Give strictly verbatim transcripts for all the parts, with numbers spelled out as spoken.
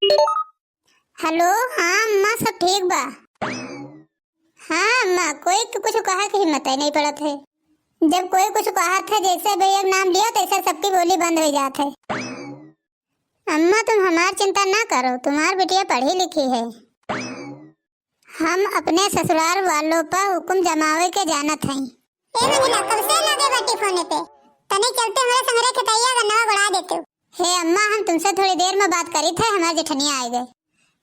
हेलो, हाँ अम्मा, सब ठीक बा। हाँ अम्मा, कोई के कुछ कहा के हिम्मत ही नहीं पड़त है। जब कोई कुछ कहत है, जैसे भैया के नाम लियो, तैसे सबकी बोली बंद हो जात है। अम्मा, तुम हमार चिंता ना करो, तुम्हार बिटिया पढ़ी लिखी है। हम अपने ससुराल वालों पर हुकुम जमावे के जानत हई। ए मंझला, कब से लगे बाटी फोने पे? तनी चलते हमरे संगरे खेतैया गन्नवा गोड़ा देते। हे अम्मा, हम तुमसे थोड़ी देर में बात करी थे, हमार जेठनिया आए गए।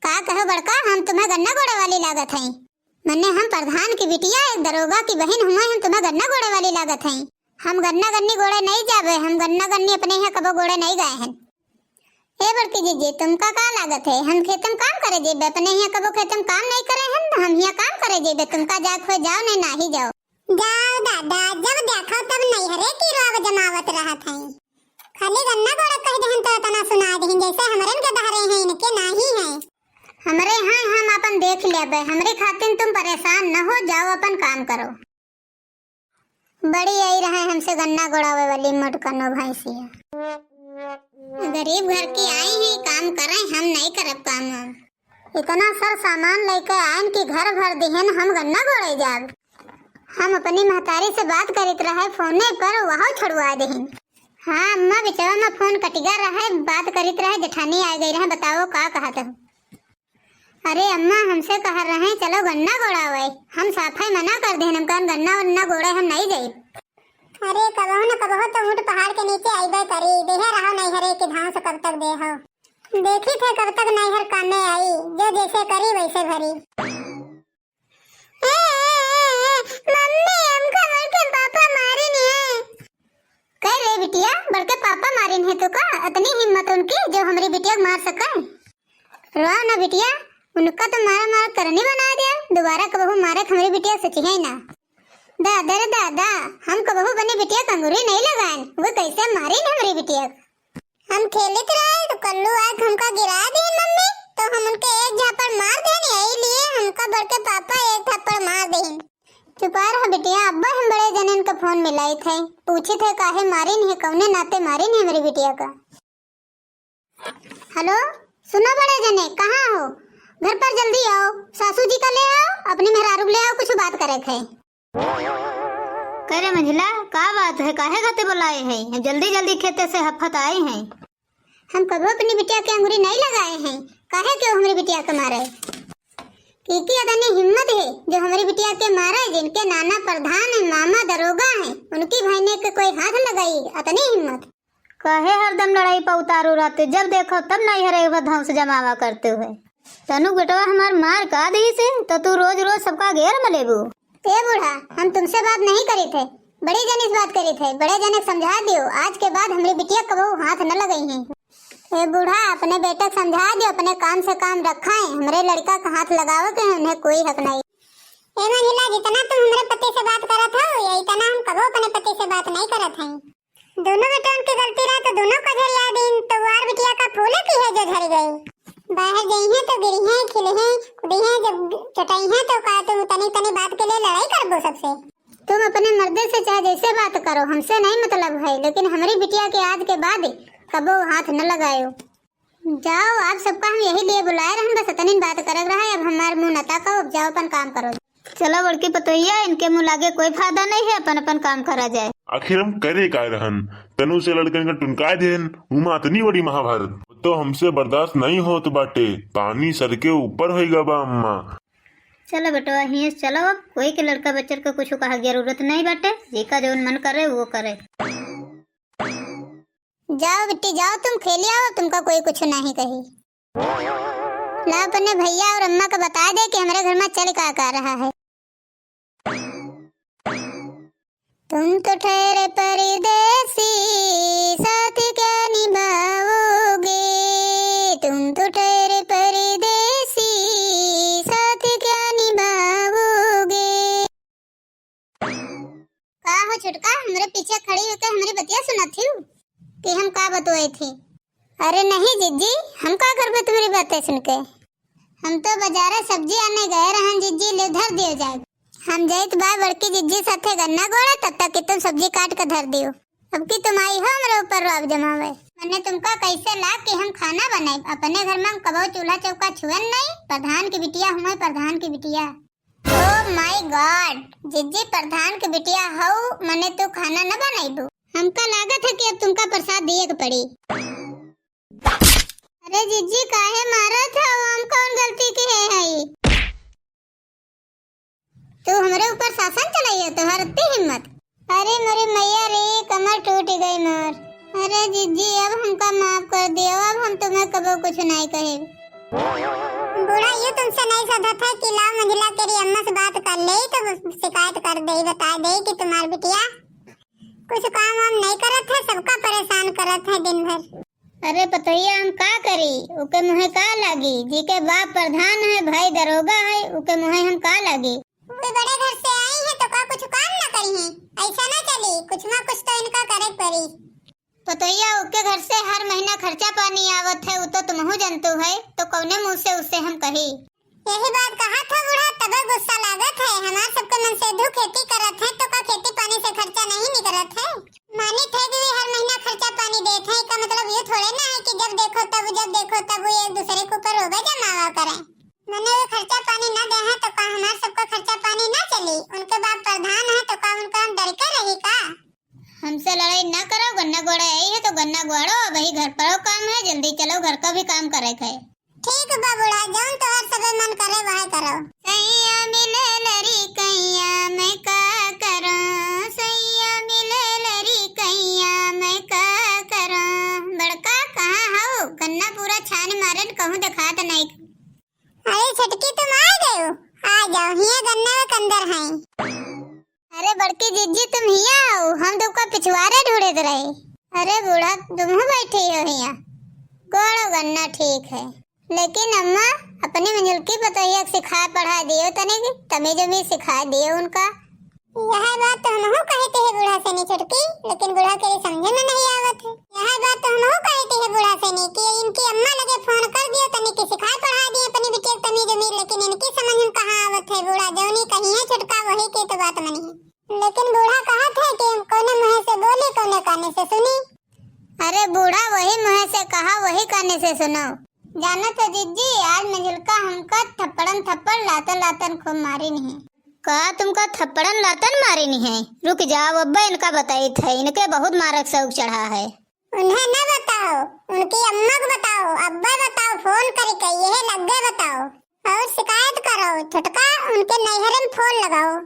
का कहो बड़का, हम तुम्हें गन्ना गोड़े वाली लागत हई? मन्ने हम प्रधान की बिटिया, एक दरोगा की बहिन हुए, हम तुम्हें गन्ना गोड़े वाली लागत हई? हम गन्ना गन्नी गोड़े नहीं जाबे, हम गन्ना गन्नी अपने यहाँ कबो गोड़े नहीं गए हैं। ए बड़की जीजी, तुमका का लागत है? हम खेतम काम करे जेबे? अपने हियाँ कबो खेतम काम नहीं करे हन, हम हियाँ काम करे जेबे? तुमका जाए खोए जाओ, नहीं नाही जाओ। जाओ दादा, जब देखो तब नैहरे की रोब जमावत रहत हैं। खाली गन्ना गोड़ा कह देहन तो इतना सुना देहन, जैसे हमरन के धरे हैं, इनके नाही है। हमरे यहाँ हम अपन देख लेबे, हमरे खातिर तुम परेशान न हो, जाओ अपन काम करो। बड़ी आई रहे हमसे गन्ना गोड़ावे वाली मोटकनो भैंसिया। गरीब घर की आई हैं, काम करें, हम नहीं करब काम वाम। इतना सर सामान लेके आयन कि घर भर दिहन, हम गन्ना गोड़े जाब। हम अपनी महतारी से बात करित रहे फोने पर, वहाँ छुड़वा दिहन। हाँ अम्मा, बिचवा में फोन कटिगा रहे, बात करित रहे, जेठानी आ गई रहे, बताओ का कहत हो? अरे अम्मा, हमसे कह रहे हैं चलो गन्ना गोड़ावे, हम साफे मना कर देन, हम कहन गन्ना वन्ना गोड़े हम नहीं जाइब। अरे कबहू न कबहू तो ऊँट पहाड़ के नीचे आइबे करी, देहे रहो नैहरे के धान से कब तक देहो। देखी थे कब तक नैहर कामे आई, जो जैसे करी वैसे भरी। ए, ए, ए, ए, मम्मी, हमका बड़के पापा मारिन है। कह रे बिटिया, बड़के पापा मारिन है तो का? अतनी हिम्मत उनकी जो हमरी बिटिया के मार सके? रो ना बिटिया, उनका तो मारा मारा करनी बना दिया, दोबारा कबहू मारे के हमरी बिटिया सोचिहैं ना। दादा रे दादा, हम कबहू अपनी बिटिया के अंगुरी नहीं लगाएन, वो कैसे मारिन हमरी बिटिया के। हम खेलित रहे तो कल्लू आके हमका गिरा दीन मम्मी, तो हम उनके एक झापड़ मार देन, यही लिए हमका बड़के पापा एक थप्पड़ मार दीन। चुपा रह बिटिया, अब्बा हम बड़े जनन का फोन मिलाई थे, पूछी थे काहे मारिन है, कौने नाते मारिन है हमरी बिटिया का। हेलो, सुनो बड़े जने, कहाँ हो? घर पर जल्दी आओ, सासू जी का ले आओ, अपनी मेहरारू के ले आओ, कुछ बात करे थे। करे मंझला, का बात है, काहे खातिर बुलाए हैं? हम जल्दी जल्दी खेते से हफत आए हैं। हम कबो अपनी बिटिया के अंगुरी नहीं लगाए हैं, काहे के हमरी बिटिया के मारे? की की अतनी हिम्मत है जो हमरी बिटिया के मारे, जिनके नाना प्रधान है, मामा दरोगा है, उनकी बहने के कोई हाथ लगाई, अतनी हिम्मत? काहे हरदम लड़ाई पर उतारू रहते, जब देखो तब नैहरे में धौंस जमावा करते हुए। तनु बेटवा हमार मार का दी से, तो तू रोज रोज सबका घेर में लेबू। ए बूढ़ा, हम तुमसे बात नहीं करी थे, बड़ी जने से बात करी थे, बड़े जने के समझा दियो, आज के बाद हमरी बिटिया कबहू हाथ न लगई हैं। ए बूढ़ा, अपने बेटे के समझा दियो, अपने काम से काम रखाएं, हमरे लड़का का हाथ लगावे के उन्हें कोई हक नहीं। ए मंझला, जितना तुम हमरे पति से बात करत हो, ये इतना हम कबो अपने पति से बात नहीं करत हैं। दोनों बेटन की गलती रहा तो दोनों को झरिया दीन, तो वार बिटिया का फूले की है जो झर गई। बाहर गई हैं तो गिरी हैं, खिले हैं, कुदी हैं, जब चटाई हैं तो का तुम तनी तनी बात के लिए लड़ाई करबो सबसे? तुम अपने मर्दे से चाहे जैसे बात करो, हमसे नहीं मतलब है, लेकिन हमारी बिटिया के आज के बाद कबो हाथ न लगायो। जाओ, आप सबका हम यही लिए बुलाए रहन, बस इतनी बात करक रहा है। अब हमार मुंह न ताको, अब जाओ अपन काम करो। चलो बड़की पतोहिया, इनके मुँह लागे कोई फायदा नहीं है, अपन अपन काम करा जाए। आखिर हम करे का रहन, तनु से लड़कन का टुनकाए देन, उमा इतनी बड़ी महाभारत तो हमसे बर्दाश्त नहीं होत बाटे, पानी सर के ऊपर होइगा बा अम्मा। चलो बेटवा, हियस चलो, अब कोई के लड़का बच्चर का कुछ कहा जरूरत नहीं बाटे, जेका जौन मन करे वो करे। जाओ बिट्टी जाओ, तुम खेली आओ, तुमका कोई कुछ नहीं कही। ला अपने भैया और अम्मा का बता दे कि हमरे घर में चल का का रहा है। तुम तो ठहरे परदेसी, साथ क्या निभाओगे? तुम तो ठहरे परदेसी, साथ क्या निभाओगे? का हो छोटका, हमरे पीछे खड़ी होके हमरी बतिया सुनत हिउ कि हम का बतुआई थी? अरे नहीं जिज्जी, हम का करबे तुम्हरी बातें सुन के? हम तो बाजारे सब्जी आने गए रहन जिज्जी, ले धर दियो जाए। हम जाइत बा बड़की जिज्जी साथे गन्ना गोड़े, तब तक कि तुम सब्जी काट के धर दियो। अब की तुम आई हो हमरे ऊपर रोब जमावे। मने तुमका कैसे लाग कि हम खाना बनाइब? अपने घर मा हम कबो चूल्हा चौका छुअन नहीं। प्रधान की बिटिया हुए, प्रधान की बिटिया। Oh my God, जिज्जी प्रधान की बिटिया हऊ, मने तू खाना न बनाइबू? हमका लागत है कि अब तुमका प्रसाद दिए के पड़ी। अरे जिज्जी, काहे मारत हऊ? हम कौन गलती किहे हई? तू हमरे ऊपर शासन चलाइयो, तोहर अत्ती हिम्मत। अरे मोरी मैया रे, कमर टूट गई मोर। अरे जिज्जी, अब हमका माफ कर दियो, अब हम तुम्हें कबो कुछ नहीं कहे। बूढ़ा, यू तुमसे नहीं सधत है कि लाओ मंझिला केरी अम्मा से बात कर ले, तो शिकायत कर दे, बता दे कि तुम्हार बिटिया कुछ काम वाम नहीं करत है, सबका परेशान करत है दिन भर। अरे पतोहिया, हम का करी, उके मुँहे का लागी? जी के बाप प्रधान है, भाई दरोगा है, उके मुँहे हम का लागी? वे बड़े घर से आई है तो का कुछ काम ना करी है? ऐसा ना चली, कुछ ना कुछ तो इनका करे पड़ी। पतोहिया, उके घर से हर महीना खर्चा पानी आवत है, उ तो तुमहू जनतू है, तो कौने मुँह से उसे हम कही? यही बात कहा था बूढ़ा, तबे गुस्सा लागत है। हमार सबके मनसेधू खेती करत है, तो का खेती पानी से खर्चा नहीं निकलत है? मानी थे कि वे हर महीना खर्चा पानी देत है, का मतलब ये थोड़े ना है कि जब देखो तब, जब देखो तब वो एक दूसरे के ऊपर रोबे जमावा करे। मने वे खर्चा पानी ना दे है, तो का हमार सबका खर्चा पानी ना चली? उनके बाप प्रधान है, तो का उनका हम डर के रही का? हमसे लड़ाई ना करो, गन्ना गोड़े आई है तो गन्ना गोड़ो, अब ही घर परो काम है, जल्दी चलो, घर का भी काम करे के है। ठीक बा बूढ़ा, जौन तोहर सबे मन करे वह करो। सैया मिले लरी कैया मैं का करो, सैया मिले लरी कैया मैं का करो। बड़का कहाँ हऊ? गन्ना पूरा छान मारन, कहूँ देखात नहीं। अरे छोटकी, तुम आ गए हो? आ जाओ, हिया गन्ना के अंदर हैं। अरे बड़की जिज्जी, तुम हिया आओ, हम तुमका पिछुआरे ढूंढत रहे। अरे बूढ़ा, तुमहू बैठी हो हिया। गोड़ो गन्ना ठीक है, लेकिन अम्मा, अपनी मंझिलकी पतोहिया के सिखाए पढ़ाए दियो तनिक, तमीज उमीज सिखाए दियो उनका। यह बात तो हमहू कहे थे बूढ़ा से नहीं छोटकी, लेकिन बूढ़ा के समझे में नहीं आवत है। यह बात तो हमहू कहे थे बूढ़ा से नहीं कि इनकी अम्मा लगे फोन कर दियो तनिक कि सिखाए पढ़ाए दियो अपनी बिटिया के तमीज उमीज, लेकिन इनकी समझ में कहाँ आवत है बूढ़ा, जौनी कही है छोटका वही के तो बात मनी है। लेकिन बूढ़ा कहत है कि हम कौने मुँह से बोली, कौने काने से सुनी। अरे बूढ़ा, वही मुँह से कहा, वही काने से सुनो। जानो तो जिज्जी, आज मंझिलका हमका थप्पड़न थप्पड़, लातन लातन खूब मारिन है। का तुमका थप्पड़न लातन मारिन है? रुक जाओ, अब्बे इनका बताइत है, इनके बहुत मारक शौक चढ़ा है। उन्हें न बताओ, उनकी अम्मा को बताओ, अब्बे बताओ, फोन करके यह लग्गे बताओ। और शिकायत करो, छोटका उनके नैहरे में फोन लगाओ।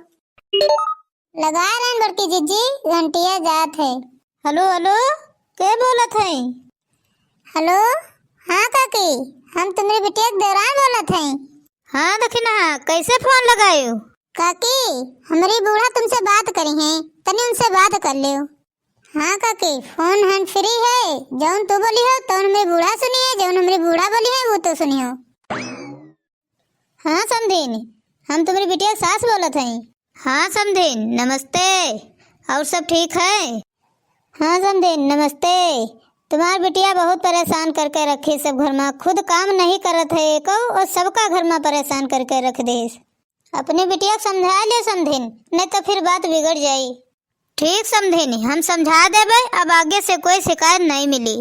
लगा रहे हैं बड़की जिज्जी, घंटिया जात है। हेलो, हेलो, के बोलत है? हेलो, हाँ काकी, हम तुम्हरी बिटिया के देवरान बोलत हैं। हाँ दखिनहा, कैसे फोन लगायो? काकी, हमरी बूढ़ा तुमसे बात करी हैं, तनी उनसे बात कर लेव। हाँ काकी, फोन hand free है, जौन तू बोली हो तौन हमरी बूढ़ा सुनी है, जौन हमरी बूढ़ा बोली है वो तू सुनी हो। हाँ समधिन, हम तुम्हरी बिटिया के सास बोलत हई। हाँ समधिन, नमस्ते। और सब ठीक है? हाँ समधिन, नमस्ते। तुम्हार बिटिया बहुत परेशान करके रखी सब घर मा, खुद काम नहीं करत है एको और सबका घर मा परेशान करके रख देस। अपनी बिटिया के समझा लियो समधिन, नहीं तो फिर बात बिगड़ जाई। ठीक समधिन, हम समझा देबे, अब आगे से कोई शिकायत नहीं मिली।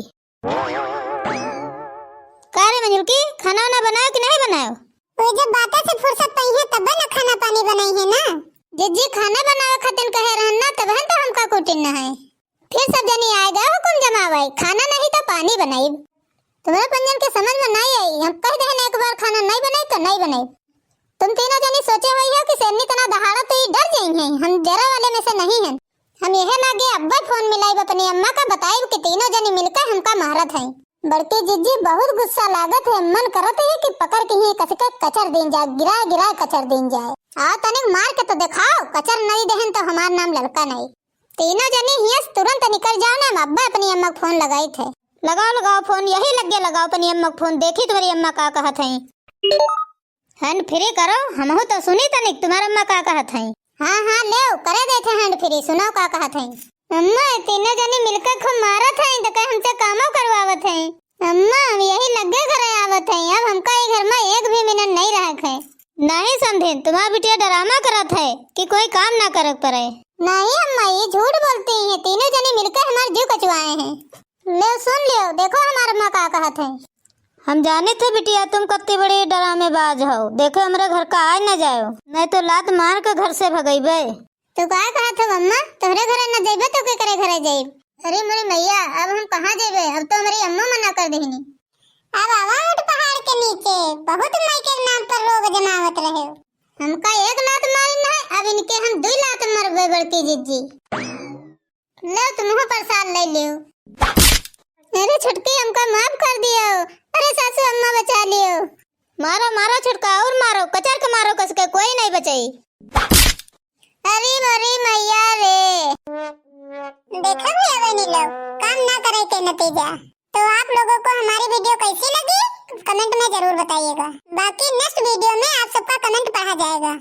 का रे मंझिलकी, खाना वाना बनायो कि नहीं बनायो? वो जब बातें से फुर्सत पाई है तब न खाना पानी बनाई है ना। जिज्जी खाना बनावे खातिर कहे रहन ना, तबहन तो हमका कुटिन न है। फिर सब जनी आए गए हुकुम जमावे, खाना नहीं तो पानी बनाई। तुम्हरे पंजन के समझ में नहीं आई, हम कह दे एक बार खाना नहीं बनाई तो नहीं बनाई। तुम तीनों जनी सोचे हुई हो कि शेरनी तना दहाड़ा तो ये डर जाई हैं, हम जरा वाले में से नहीं हैं। हम यह लागे अब्बे फोन मिलाइब अपनी अम्मा का, बताइब कि तीनों जनी मिलकर हमका मारत हैं। बड़की जिज्जी बहुत गुस्सा लागत है, मन करत है कि पकड़ के ही कसके कचर दीन जाए, गिरा गिरा कचर दीन जाए। आओ तनिक मार के तो दिखाओ, कचर नहीं देहन तो हमार नाम ललका नहीं। तीनों जनी हियस तुरंत निकल जाओ ना, हम अब्बे अपनी अम्मा को फोन लगाई थे। लगाओ लगाओ फोन, यही लगे लगाओ अपनी अम्मा को फोन, देखी तुम्हारी अम्मा का कहत हैं। Hand free करो, हमहू तो सुनी तनिक तुम्हार अम्मा का कहत हैं। हाँ, हाँ, लेव, करे देत हैं hand free, सुनो का कहत हैं। अम्मा, तीनों जनी मिलकर खूब मारत हैं, तो कहे हमसे कामो करवावत हैं। अम्मा, हम यही लग्गे घरे आवत हैं, अब हमका ई घर में एक भी मिनट नहीं रहक है। नहीं समधिन, तुम्हार बिटिया ड्रामा करत है कि कोई काम ना करे पड़े। नहीं अम्मा, ये झूठ बोलती हैं, तीनों जनी मिलकर हमार जीव कचवाए हैं। ले सुन लियो, देखो हमार अम्मा का कहत है। हम जानित है बिटिया, तुम कत्ती बड़ी डरामेबाज हो। देखो हमरे घर का आए न जाओ, नहीं तो लात मार के घर से भगइबे। तू का कहत हो अम्मा, तोहरे घरे न जइबे तो केकरे घरे जइब? अरे मोरे मैया, अब हम कहाँ जइबे? अब तो हमरी अम्मा मना कर देहनी। अब आवा उठ पहाड़ के नीचे, बहुत माई के नाम पर रोब जमावत रहे। हमका एक लात मारी नहीं, अब इनके हम दुई लात मारबे बड़की जिज्जी। ले तुमहू प्रसाद ले लियो। अरे छोटकी, हमका माफ कर दियो। अरे सासू अम्मा बचा लियो। मारो मारो छोटका, और मारो, कचर के मारो, कस के कोई नहीं बचाई। अरे मोरी मैया रे। देखा भैया बहनी लोग, काम ना करे के नतीजा। तो आप लोगों को हमारी वीडियो कैसी लगी, कमेंट में जरूर बताइएगा। बाकी नेक्स्ट वीडियो में आप सबका कमेंट पढ़ा जाएगा।